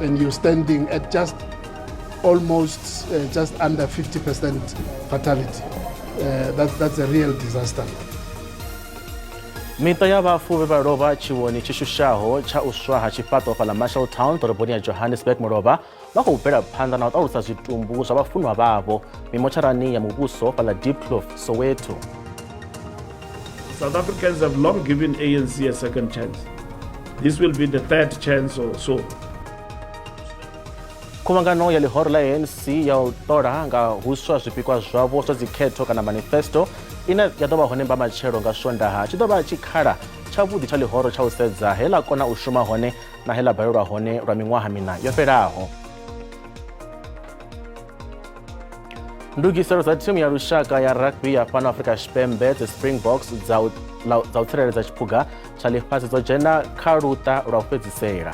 and you're standing at just almost just under 50% fatality. That's a real disaster. Miṱa ya vhafu vhe vha lovha tshiwoni tshi shushaho tsha u swa ha tshifhaṱo fhaḽa Marshalltown ḓoroboni ya Johannesburg mulovha vha khou bvela phanḓa na u ṱalusa zwitumbu zwa vhafunwa vhavho mimotsharani ya muvhuso fhaḽa Diepkloof, Soweto. South Africans have long given ANC a second chance. This will be the third chance or so. Khuvhangano ya ḽihoro ḽa ANC ya u ṱola nga huswa zwipikwa zwavho zwa dzikhetho kana manifesto ine ya ḓo vha hone mbamatshelo nga Swondaha tshi ḓo vha tshikhala tshavhuḓi tsha ḽihoro tsha u sedza he ḽa kona u shuma hone na he ḽa balelwa hone lwa miṅwaha miṋa yo fhelaho. Ndugiselo dza thimu ya lushaka ya rugby ya fhano Afrika Tshipembe dzi Springboks dza u tsireledza tshiphuga tsha ḽifhasi dzo dzhena kha luṱa lwa u fhedzisela.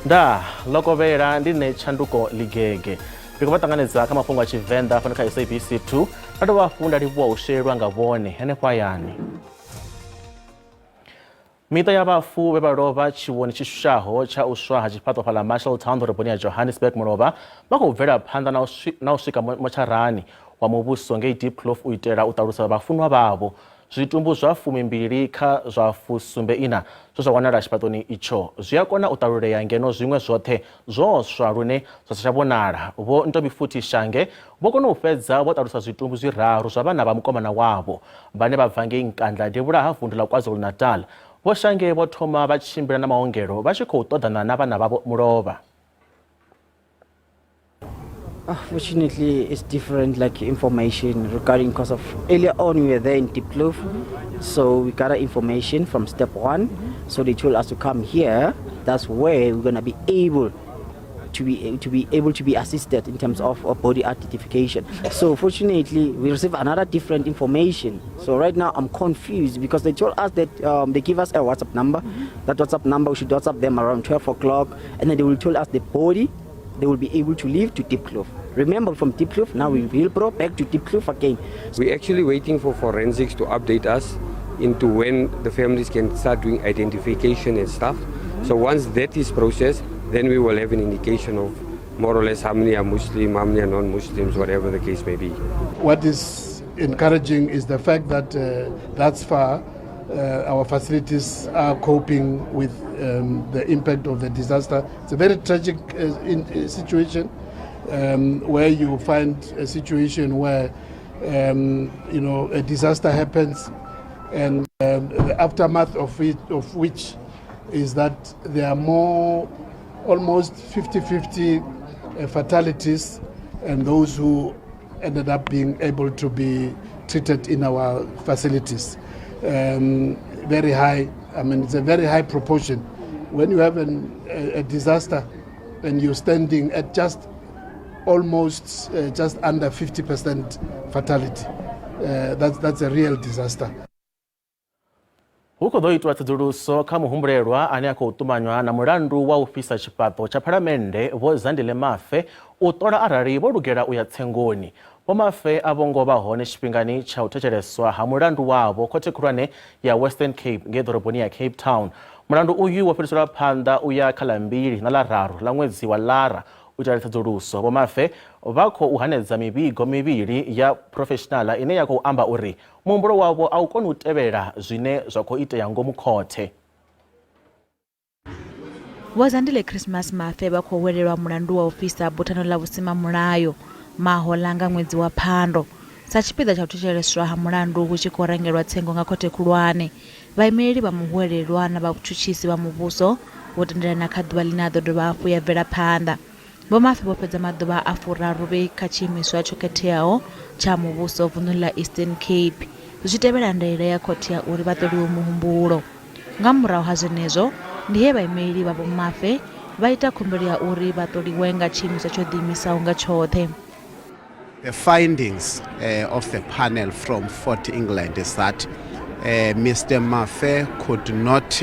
Ndaa, ḽo kovhela ndi nṋe Tshanduko Ligege. Ndi khou vha ṱanganedza kha mafhungo a Tshivenḓa fhano kha SABC 2. Nda dovha hafhu nda livhuwa u shelwa nga vhone henefho hayani. Miṱa ya vhafu vhe vha lovha tshiwoni tshi shushaho tsha u swa ha tshifhaṱo fhaḽa Marshalltown ḓoroboni ya Johannesburg mulovha vha khou bvela phanḓa na u swika motsharani wa muvhuso ngei Diepkloof u itela u ṱalusa vhafunwa vhavho. Zwitumbu zwa fumimbili kha zwa fusumbe ina zwe zwa wanala tshifhaṱoni itsho zwi a kona u ṱalulea ngeno zwiṅwe zwoṱhe zwo swa lune zwa sa tsha vhonala. Vho Ntombifuthi Shange vho kona u fhedza vho ṱalusa zwitumbu zwiraru zwa vhana vha mukomana wavho vhane vha bva ngei Nkandla devhula ha vundu ḽa KwaZulu-Natal. Vho Shange vho thoma vha tshimbila na maongelo vha tshi khou ṱoḓana na vhana vhavho mulovha. Fortunately, it's different, like information regarding because of earlier on we were there in Diepkloof, so we got information from step one. So they told us to come here. That's where we're gonna be able to be assisted in terms of body identification. So fortunately, we received another different information. So right now I'm confused because they told us that they give us a WhatsApp number. That WhatsApp number, we should WhatsApp them around 12 o'clock, and then they will tell us the body. They will be able to leave to Diepkloof. Remember, from Diepkloof, now we will go back to Diepkloof again. We're actually waiting for forensics to update us into when the families can start doing identification and stuff. So once that is processed, then we will have an indication of more or less how many are Muslim, how many are non-Muslims, whatever the case may be. What is encouraging is the fact that thus far our facilities are coping with the impact of the disaster. It's a very tragic situation where you find a situation where a disaster happens, and the aftermath of it, of which is that there are more, almost 50-50 fatalities and those who ended up being able to be treated in our facilities. Very high, I mean, it's a very high proportion. When you have a disaster and you're standing at just almost just under 50% fatality, that's a real disaster. Hu khou ḓo itwa tsedzuluso kha muhumbulelwa ane a khou ṱumanywa na mulandu wa u fhisa tshifhaṱo tsha Phalamennde Vho Zandile Mafe u ṱola arali vho lugela u ya tsengoni. Vho Mafe a vho ngo vha hone tshifhingani tsha u thetsheleswa ha mulandu wavho khothe khulwane ya Western Cape ngei ḓoroboni ya Cape Town. Mulandu uyu wo fhiriselwa phanḓa u ya kha ḽa 2 na ḽa 3 ḽa ṅwedzi wa Lara u itela tsedzuluso. Vho Mafe vha khou hanedza mivhigo mivhili ya phurofeshinala ine ya khou amba uri muhumbulo wavho a u koni u tevhela zwine zwa khou itea ngomu khothe. Vho Zandile Christmas Mafe vha khou hwelelwa mulandu wa u fhisa buthano ḽa vhusimamulayo mahoḽa nga ṅwedzi wa Phando. Sa tshipiḓa tsha u thetsheleswa ha mulandu hu tshi khou rangelwa tsengo nga khothe khulwane, vhaimeleli vha muhwelelwa na vhatshutshisi vha muvhuso vho tendelana kha ḓuvha ḽine a ḓo dovha hafhu ya bvela phanḓa. Vho Mafe vho fhedza maḓuvha a furaru vhe kha tshiimiswa tsho khetheaho tsha muvhuso vunḓuni ḽa Eastern Cape, zwi tshi tevhela ndaela ya khothe ya uri vha ṱoliwe muhumbulo. Nga murahu ha zwenezwo, ndi he vhaimeleli vha Vho Mafe vha ita khumbelo ya uri vha ṱoliwe nga tshiimiswa tsho ḓiimisaho nga tshoṱhe. The findings of the panel from Fort England is that Mr. Mafe could not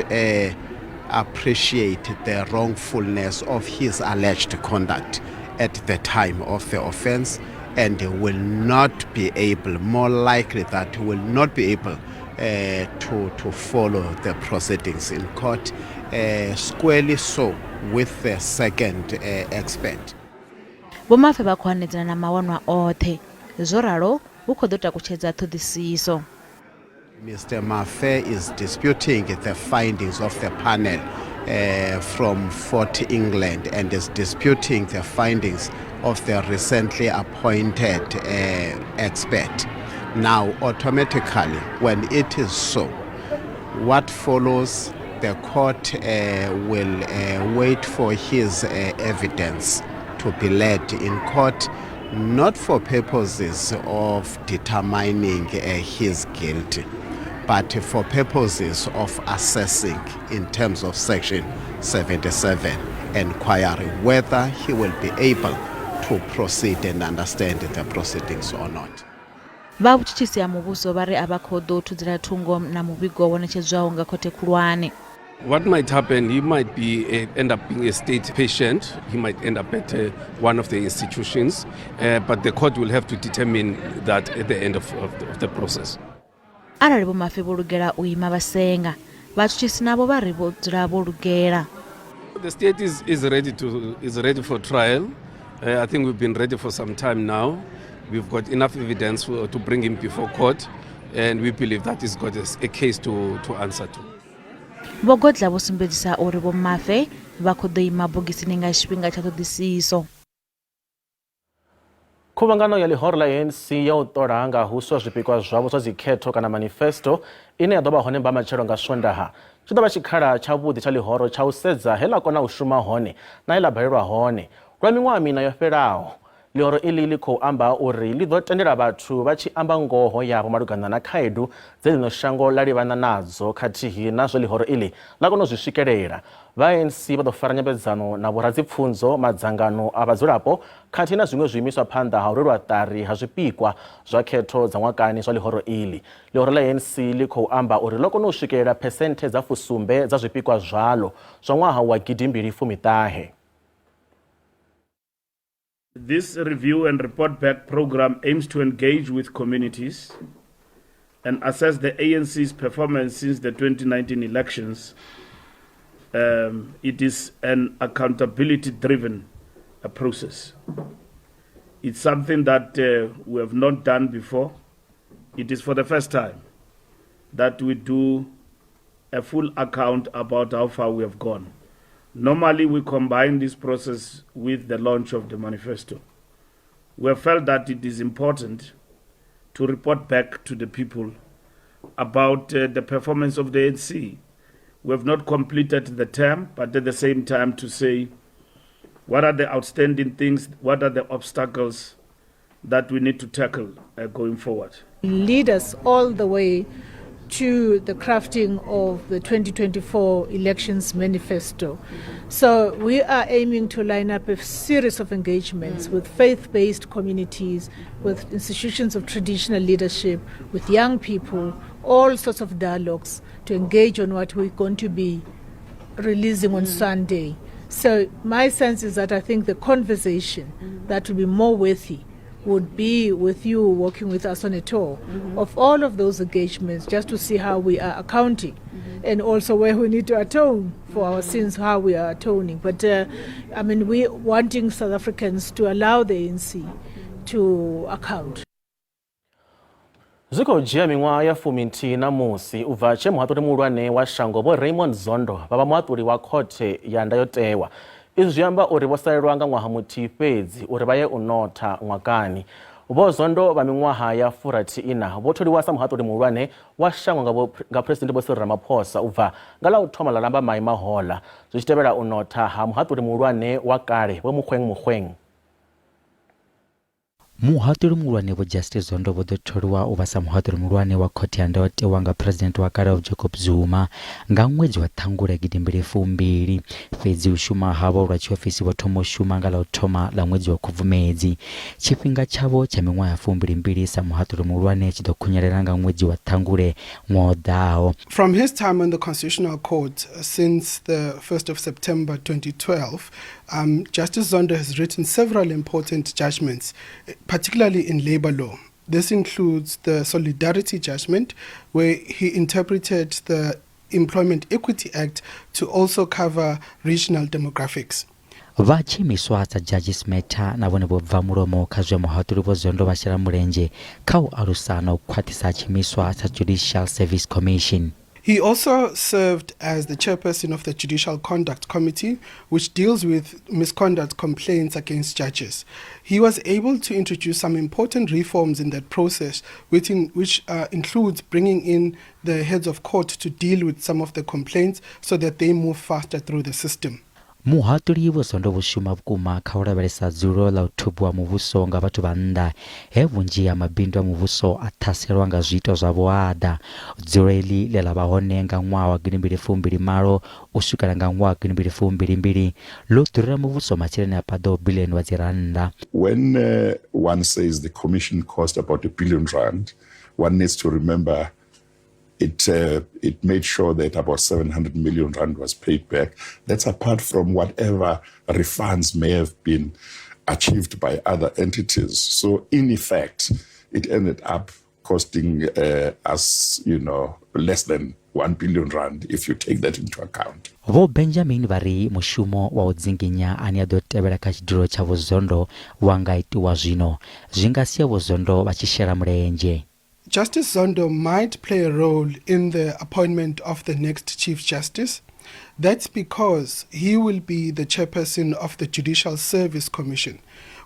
appreciate the wrongfulness of his alleged conduct at the time of the offense, and will not be able, more likely that he will not be able to follow the proceedings in court, squarely so with the second expert. Vho Mafe vha khou hanedzana na mawanwa oṱhe. Zwo ralo hu khou ḓo takutshedza ṱhoḓisiso. Mr. Mafe is disputing the findings of the panel from Fort England and is disputing the findings of the recently appointed expert. Now, automatically, when it is so, what follows, the court will wait for his evidence to be led in court, not for purposes of determining his guilt, but for purposes of assessing in terms of Section 77 inquiry whether he will be able to proceed and understand the proceedings or not. Vha vhutshutshisi ha muvhuso vha ri a vha khou ḓo thudzela thungo na muvhigo wo ṋetshedzwaho nga khothe khulwane. What might happen, he might end up being a state patient. He might end up at one of the institutions, but the court will have to determine that at the end of the process. Arali Vho Mafe vho lugela u ima vha senga, vhatshutshisi navho vha ri vho dzula vho lugela. The state is ready for trial. I think we've been ready for some time now. We've got enough evidence to bring him before court, and we believe that he's got a case to answer to. Vho Godla vho sumbedzisa uri Vho Mafe vha khou ḓo ima bogisini nga tshifhinga tsha ṱhoḓisiso. Khuvhangano ya ḽihoro ḽa ANC ya u ṱola nga huswa zwipikwa zwavho zwa dzikhetho kana manifesto ine ya ḓo vha hone mbamatshelo nga Swondaha tshi ḓo vha tshikhala tshavhuḓi tsha ḽihoro tsha u sedza he ḽa kona u shuma hone na he ḽa balelwa hone lwa miṅwaha miṋa yo fhelaho. Ḽihoro iḽi ḽi khou amba uri ḽi ḓo tendela vhathu vha tshi amba ngoho yavho malugana na khaedu dze ḽino shango ḽa livhana nadzo khathihi na zwe ḽihoro iḽi ḽa kona u zwi swikelela. Vha ANC vha ḓo fara nyambedzano na vhoradzipfunzo, madzangano a vhadzulapo khathihi na zwiṅwe zwiimiswa phanḓa ha u rwelwa ṱari ha zwipikwa zwa khetho dza ṅwakani zwa ḽihoro iḽi. Ḽihoro ḽa ANC ḽi khou amba uri ḽo kona u swikelela phesenthe dza 70 dza zwipikwa zwaḽo zwa ṅwaha wa 2019. This review and report back program aims to engage with communities and assess the ANC's performance since the 2019 elections. It is an accountability driven process. It's something that we have not done before. It is for the first time that we do a full account about how far we have gone. Normally, we combine this process with the launch of the manifesto. We have felt that it is important to report back to the people about the performance of the ANC. We have not completed the term, but at the same time to say what are the outstanding things, what are the obstacles that we need to tackle going forward. Lead us all the way to the crafting of the 2024 elections manifesto. So we are aiming to line up a series of engagements with faith based communities, with institutions of traditional leadership, with young people, all sorts of dialogues to engage on what we're going to be releasing on Sunday. So my sense is that I think the conversation that will be more worthy would be with you working with us on a tour of all of those engagements, just to see how we are accounting and also where we need to atone for our sins, how we are atoning. But I mean, we wanting South Africans to allow the ANC to account. Zwi khou dzhia miṅwaha ya 11 na musi u bva tshe muhaṱuli muhulwane wa shango Vho Raymond Zondo vha vha muhaṱuli wa khothe ya ndayotewa. Izwi zwi amba uri vho salelwa nga ṅwaha muthihi fhedzi uri vha ye u notha ṅwakani. Vho Zondo vha miṅwaha ya 64 vho tholiwa sa muhaṱuli muhulwane wa shango nga Phresidennde Vho Cyril Ramaphosa u bva nga ḽa u thoma ḽa Lambamai mahoḽa, zwi tshi tevhela u notha ha muhaṱuli muhulwane wa kale Vho Mogoeng Mogoeng. Muhaṱuli muhulwane Vho Justice Zondo vho ḓo tholiwa u vha sa muhaṱuli muhulwane wa khothe ya ndayotewa nga Phresidennde wa kale Jacob Zuma nga ṅwedzi wa Ṱhangule 2020. Fhedzi u shuma havho lwa tshiofisi vho thoma u shuma nga ḽa u thoma ḽa ṅwedzi wa Khubvumedzi. Tshifhinga tshavho tsha miṅwaha ya 22 sa muhaṱuli muhulwane tshi ḓo khunyelela nga ṅwedzi wa Ṱhangule ṅwaha u ḓaho. From his time in the Constitutional Court since the 1st of September 2012, Justice Zondo has written several important judgments, particularly in labor law. This includes the Solidarity Judgment, where he interpreted the Employment Equity Act to also cover regional demographics. Vha tshiimiswa tsha Judges Matter na vhone vho bva mulomo kha zwe muhaṱuli Vho Zondo vha shela mulenzhe kha u alusa na u khwaṱhisa tshiimiswa tsha Judicial Service Commission. He also served as the chairperson of the Judicial Conduct Committee, which deals with misconduct complaints against judges. He was able to introduce some important reforms in that process, which, in, which includes bringing in the heads of court to deal with some of the complaints so that they move faster through the system. Muhaṱuli Vho Zondo vho shuma vhukuma kha u lavhelesa dzulo ḽa u thubiwa muvhuso nga vhathu vha nnḓa, he vhunzhi ha mabindu a muvhuso a ṱhaselwa nga zwiito zwa vhuaḓa. Dzulo iḽi ḽe ḽa vha hone nga ṅwaha wa gidimbili fumbili malo u swikela nga ṅwaha wa gidimbili fumbili mbili ḽo ḓurela muvhuso masheleni a paḓaho biḽioni wa dzirannda. When one says the commission cost about a billion rand, one needs to remember it it made sure that about 700 million rand was paid back. That's apart from whatever refunds may have been achieved by other entities. So in effect, it ended up costing us, less than 1 billion rand if you take that into account. Vho Benjamin vha ri mushumo wa u dzinginya ane a ḓo tevhela kha tshidulo tsha Vho Zondo wa nga itiwa zwino zwi nga sia Vho Zondo vha tshi shela mulenzhe. Justice Zondo might play a role in the appointment of the next Chief Justice. That's because he will be the chairperson of the Judicial Service Commission,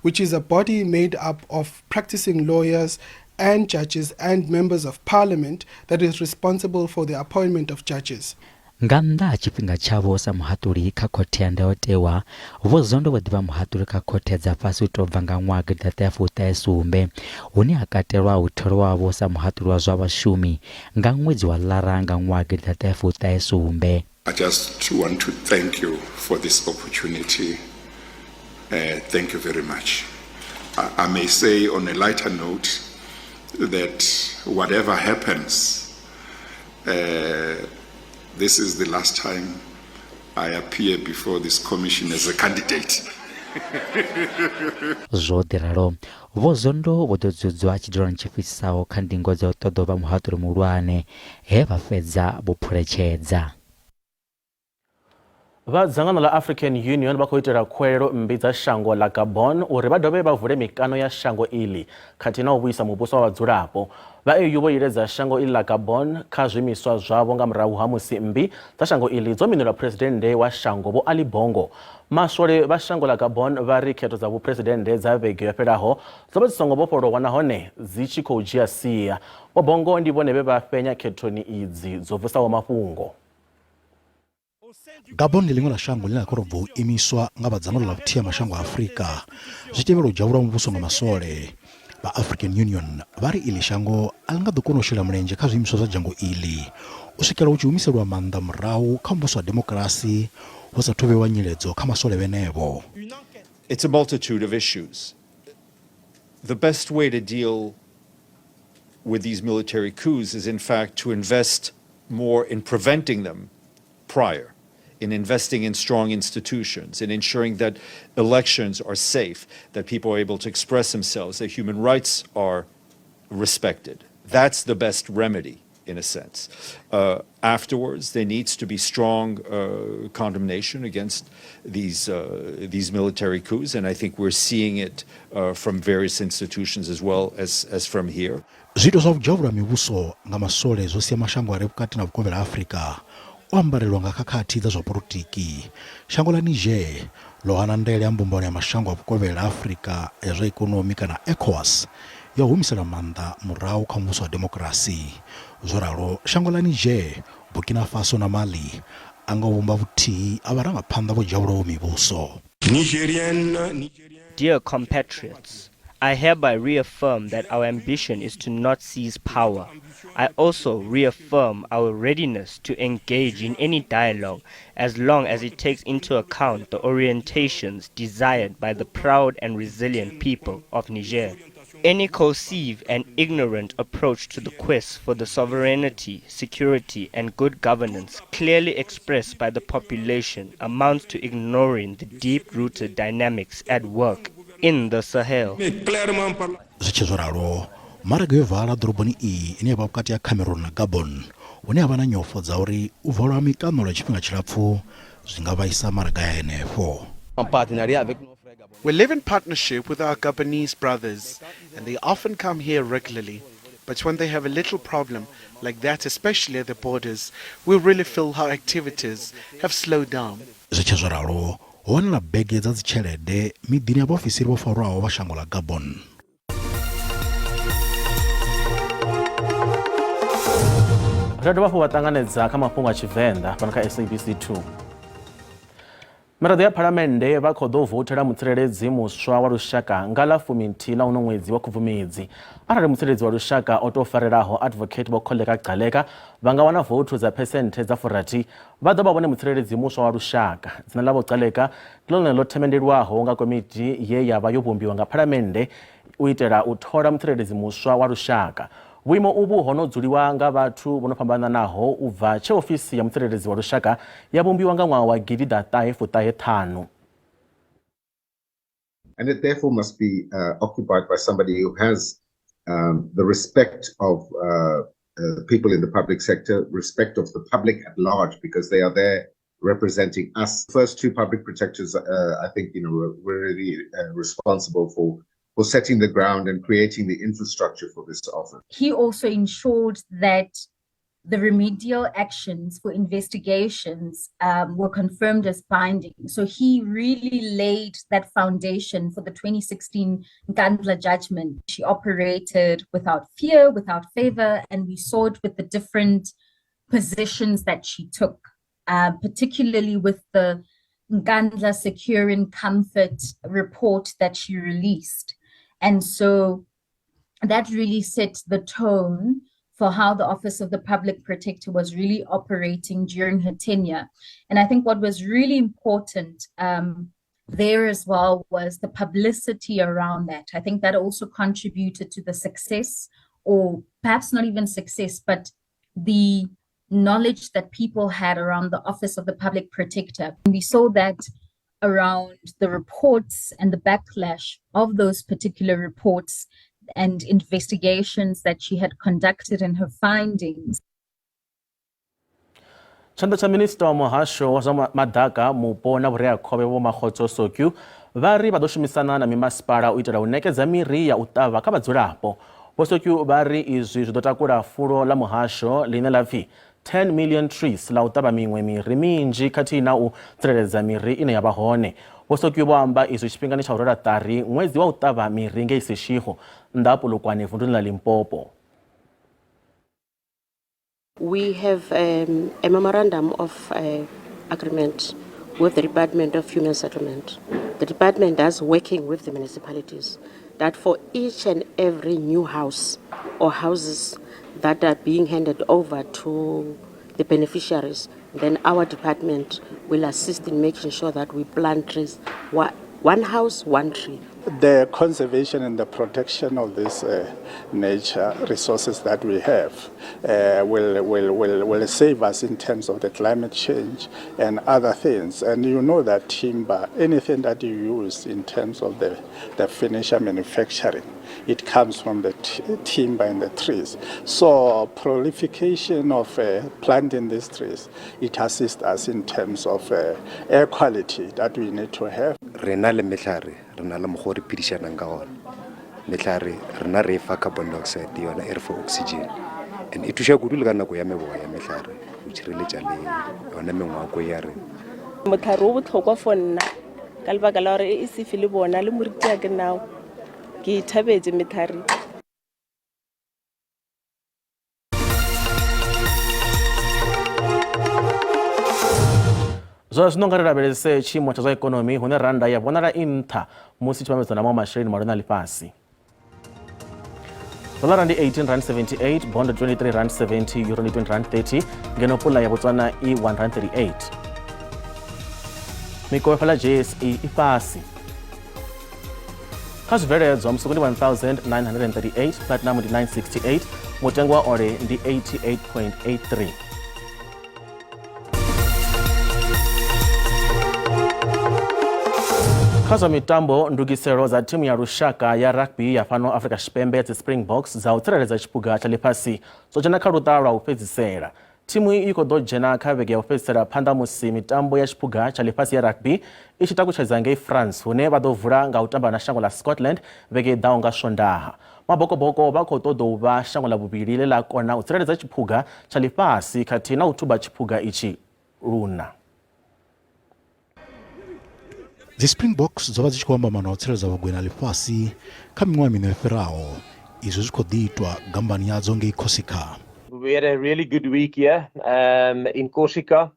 which is a body made up of practicing lawyers and judges and members of parliament that is responsible for the appointment of judges. Nga nnḓa ha tshifhinga tshavho sa muhaṱuli kha Khothe ya Ndayotewa, Vho Zondo vho ḓi vha muhaṱuli kha khothe dza fhasi u tou bva nga ṅwaha gidiḓaṱahe fuṱahe sumbe, hune ha katelwa u tholwa havho sa muhaṱuli wa zwa vhashumi nga ṅwedzi wa Lara nga ṅwaha gidiḓaṱahe fuṱahe sumbe. I just want to thank you for this opportunity. Thank you very much. I may say on a lighter note that whatever happens, this is the last time I appear before this commission as a candidate. Zwo ḓi ralo, Vho Zondo vho ḓo dzudzwa tshiduloni tshi fhisaho kha ndingo dza u ṱoḓa u vha muhaṱuli muhulwane, he vha fhedza vho phuletshedza. Vha dzangano ḽa African Union vha khou itela khuwelelo mmbi dza shango ḽa Gabon uri vha dovhe vha vule mikano ya shango iḽi khathihi na u vhuisa muvhuso wa vhadzulapo. Vha AU vho iledza shango iḽi ḽa Gabon kha zwiimiswa zwavho nga murahu ha musi mmbi dza shango iḽi dzo minula phresidennde wa shango Vho Ali Bongo. Maswole vha shango ḽa Gabon vha ri khetho dza vhuphuresidennde dza vhege yo fhelaho dzo vha dzi songo vhofholowa nahone dzi tshi khou dzhia sia. Vho Bongo ndi vhone vhe vha fhenya khethoni idzi dzo vusaho mafhungo. Gabon ndi ḽiṅwe ḽa shango ḽine ḽa khou tou bva u imiswa nga vha dzangano ḽa vhuthihi ha mashango a Afrika zwi tevhela u dzhavhulwa muvhuso nga maswole. Vha African Union vha ri iḽi shango a ḽi nga ḓo kona u shela mulenzhe kha zwiimiswa zwa dzhango iḽi u swikela hu tshi humiselwa maanḓa murahu kha muvhuso wa demokirasi hu sa thu vhewa nyiledzo kha maswole vhenevho. It's a multitude of issues. The best way to deal with these military coups is in fact to invest more in preventing them prior, in investing in strong institutions, in ensuring that elections are safe, that people are able to express themselves, that human rights are respected. That's the best remedy, in a sense. Afterwards, there needs to be strong condemnation against these military coups, and I think we're seeing it from various institutions as well as from here. Zwiito zwa u dzhavhulwa mivhuso nga maswole zwo sia mashango a re vhukati na vhukovhela ha Afrika o ambarelwa nga khakhathi dza zwa polotiki. Shango ḽa Niger ḽo hana ndaela ya Mbumbano ya Mashango a Vhukovhela ha Afrika ya zwa Ikonomi kana ECOWAS ya u humisela maanḓa murahu kha muvhuso wa demokirasi. Zwo ralo, shango ḽa Niger, Burkina Faso na Mali a nga u vhumba vhuthihi ha vharangaphanḓa vho dzhavhulwaho mivhuso. Dear compatriots, I hereby reaffirm that our ambition is to not seize power. I also reaffirm our readiness to engage in any dialogue as long as it takes into account the orientations desired by the proud and resilient people of Niger. Any coercive and ignorant approach to the quest for the sovereignty, security, and good governance clearly expressed by the population amounts to ignoring the deep-rooted dynamics at work in the Sahel. Zwi tshi zwo ralo, Maraga yo vala ḓoroboni iyi ine ya vha vhukati ha Cameroon na Gabon, hune ha vha na nyofho dza uri u valwa ha mikano lwa tshifhinga tshilapfu zwi nga vhaisa maraga ya henefho. We live in partnership with our Gabonese brothers, and they often come here regularly. But when they have a little problem like that, especially at the borders, we really feel how activities have slowed down. Zwi tshe zwo ralo, ho wanala bege dza dzitshelede miḓini ya vhaofisiri vho farwaho vha shango ḽa Gabon. Ri dovha hafhu vha ṱanganedza kha mafhungo a Tshivenḓa fhano kha SABC 2. Miraḓo ya Phalamennde vha khou ḓo voutela mutsireledzi muswa wa lushaka nga ḽa fuminthihi ḽa uno ṅwedzi wa Khubvumedzi. Arali mutsireledzi wa lushaka o tou farelaho Advocate Vho Kholeka Gcaleka vha nga wana vouthu dza phesenthe dza furathi, vha ḓo vha vhone mutsireledzi muswa wa lushaka. Dzina ḽa Vho Gcaleka ndi ḽone ḽo themendelwaho nga komiti ye ya vha yo vhumbiwa nga Phalamennde u itela u thola mutsireledzi muswa wa lushaka. Vhuimo uvhu ho no dzuliwa nga vhathu vho no fhambananaho u bva tshe ofisi ya mutsireledzi wa lushaka ya vhumbiwa nga ṅwaha wa gidiḓa ṱahe fuṱahe ṱhanu. And it therefore must be occupied by somebody who has the respect of people in the public sector, respect of the public at large, because they are there representing us. First two public protectors, I think, were really responsible for setting the ground and creating the infrastructure for this office. He also ensured that the remedial actions for investigations were confirmed as binding. So he really laid that foundation for the 2016 Nkandla judgment. She operated without fear, without favor, and we saw it with the different positions that she took, particularly with the Nkandla Securing Comfort report that she released. And so that really set the tone for how the Office of the Public Protector was really operating during her tenure. And I think what was really important there as well was the publicity around that. I think that also contributed to the success, or perhaps not even success, but the knowledge that people had around the Office of the Public Protector. We saw that around the reports and the backlash of those particular reports and investigations that she had conducted and her findings. Tshanḓa tsha minisiṱa wa muhasho wa zwa maḓaka, mupo na vhureakhovhe Vho Makgotso Sotyu vha ri vha ḓo shumisana na mimasipala u itela u ṋekedza miri ya u ṱavha kha vhadzulapo. Vho Sotyu vha ri izwi zwi ḓo takula fulo ḽa muhasho ḽine ḽa pfi 10 million trees ḽa u ṱavha miṅwe miri minzhi khathihi na u tsireledza miri ine ya vha hone. Vho Sotyu vho amba izwi tshifhingani tsha u rwela ṱari ṅwedzi wa u ṱavha miri ngei Seshego nnḓa ha Polokwane vunduni ḽa Limpopo. We have a memorandum of agreement with the Department of Human Settlement. The department is working with the municipalities that for each and every new house or houses that are being handed over to the beneficiaries, then our department will assist in making sure that we plant trees, one house, one tree. The conservation and the protection of these nature resources that we have will save us in terms of the climate change and other things. And you know that timber, anything that you use in terms of the furniture manufacturing, it comes from the timber and the trees. So proliferation of planting these trees, it assists us in terms of air quality that we need to have. Re na le mehlare, re na le mokgwa o re phedišanang ka gona. Mehlare rena re fa carbon dioxide, yona e re fa oxygen, and e thuša kudu le ka nako ya meboya. Mehlare o tšhireletša le yona mengwako ya rena. Motlhare o botlhokwa for nna ka lebaka la gore e sefe le bona le moriti ya ke nao ke ithabetse metlhare. Zwa zwino nga ri lavhelese tshiimo tsha zwa ikonomi hune randa ya vhonala i nṱha musi tshi vhambedzwa na maṅwe masheleni mahulwane a ḽifhasi. Dolara ndi 18 rand 78, bond 23 rand 70, euro ndi 20 rand 30, ngeno pula ya Botswana i 1 rand 38. Mikovhe fhala JSE i fhasi. Kha zwibveledzwa musuku ndi 1938, platinum ndi 968, mutengo wa ole ndi 88.83. Kha Kha zwa mitambo, ndugiselo dza thimu ya lushaka ya rugby ya fhano Afrika Tshipembe dzi Springboks dza u tsireledza tshiphuga tsha ḽifhasi dzo dzhena kha luṱa lwa u fhedzisela. Thimu i khou ḓo dzhena kha vhege ya u fhedzisela phanḓa musi mitambo ya tshiphuga tsha ḽifhasi ya rugby i tshi takutshedza ngei France hune vha ḓo vula nga u tamba na shango ḽa Scotland vhege i ḓaho nga Swondaha. Mabokoboko vha khou ṱoḓou vha shango ḽa vhuvhili ḽe ḽa kona u tsireledza tshiphuga tsha ḽifhasi khathihi na u thuba tshiphuga itshi luṋa. Dzi Springboks dzo vha dzi tshi khou amba maano a u tsireledza vhugwena ha ḽifhasi kha miṅwaha miṋa yo fhiraho. Izwi zwi khou ḓi itwa gammbani yadzo ngei Corsica. We had a really good week here in Corsica.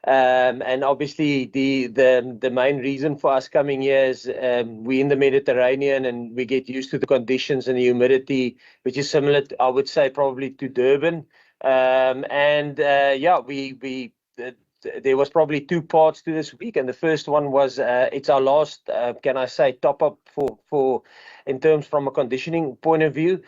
And obviously the main reason for us coming here is we're in the Mediterranean and we get used to the conditions and the humidity, which is similar, to, I would say, probably to Durban. And yeah, we there was probably two parts to this week, and the first one was it's our last, can I say, top up for in terms from a conditioning point of view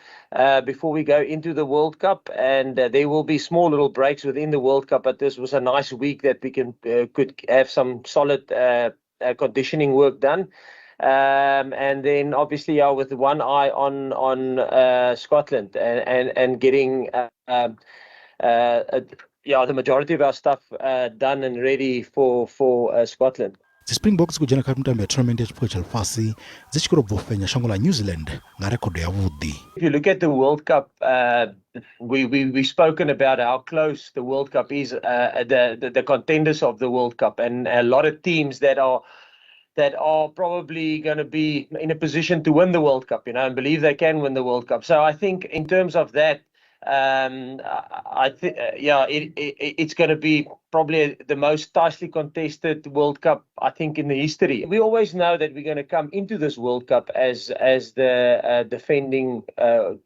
before we go into the World Cup, and there will be small little breaks within the World Cup, but this was a nice week that we can could have some solid conditioning work done. And then obviously, yeah, with one eye on Scotland and getting yeah, the majority of our stuff done and ready for Scotland. Dzi Springboks dzi khou dzhena kha mitambo ya tournament ya tshiphuga tsha ḽifhasi dzi tshi khou tou bva u fhenya shango ḽa New Zealand nga rekhodo yavhuḓi. If you look at the World Cup, we've spoken about how close the World Cup is, the contenders of the World Cup, and a lot of teams that are probably going to be in a position to win the World Cup and believe they can win the World Cup. So I think in terms of that, I think, yeah, it's going to be probably the most tightly contested World Cup, I think, in the history. We always know that we're going to come into this World Cup as the defending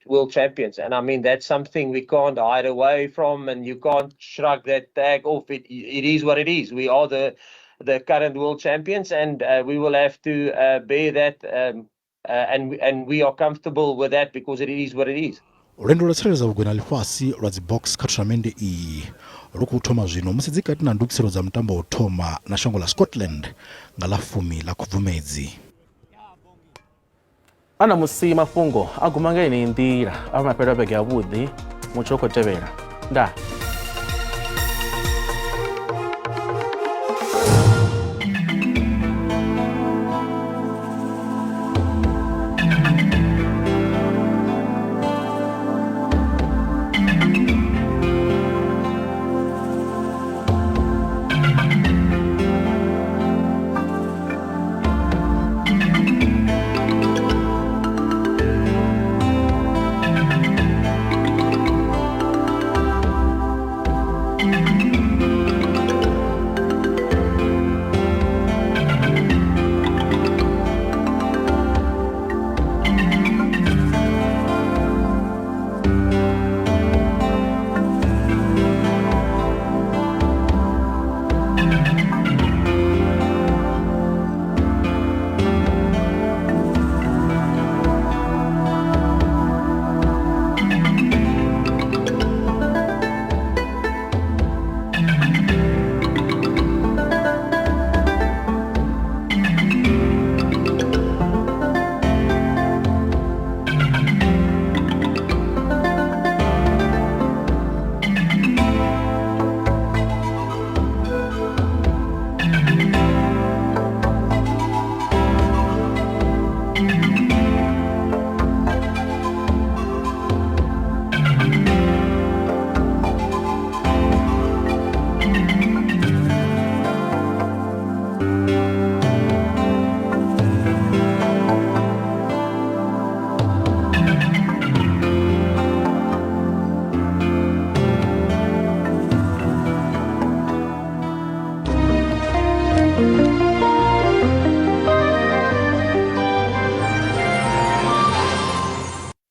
world champions, and I mean, that's something we can't hide away from, and you can't shrug that tag off. It is what it is. We are the current world champions, and we will have to bear that, and we are comfortable with that because it is what it is. Lwendo lwa tsireledza vhugwena ha ḽifhasi lwa dzi Boks kha thonamennde iyi lu khou thoma zwino musi dzi kati na ndugiselo dza mutambo wa u thoma na shango ḽa Scotland nga ḽa 10 ḽa Khubvumedzi. A ṋamusi mafhungo a guma nga yeneyi nḓila. A vha mafhelo a vhege avhuḓi, mutsho u khou tevhela. Ndaa.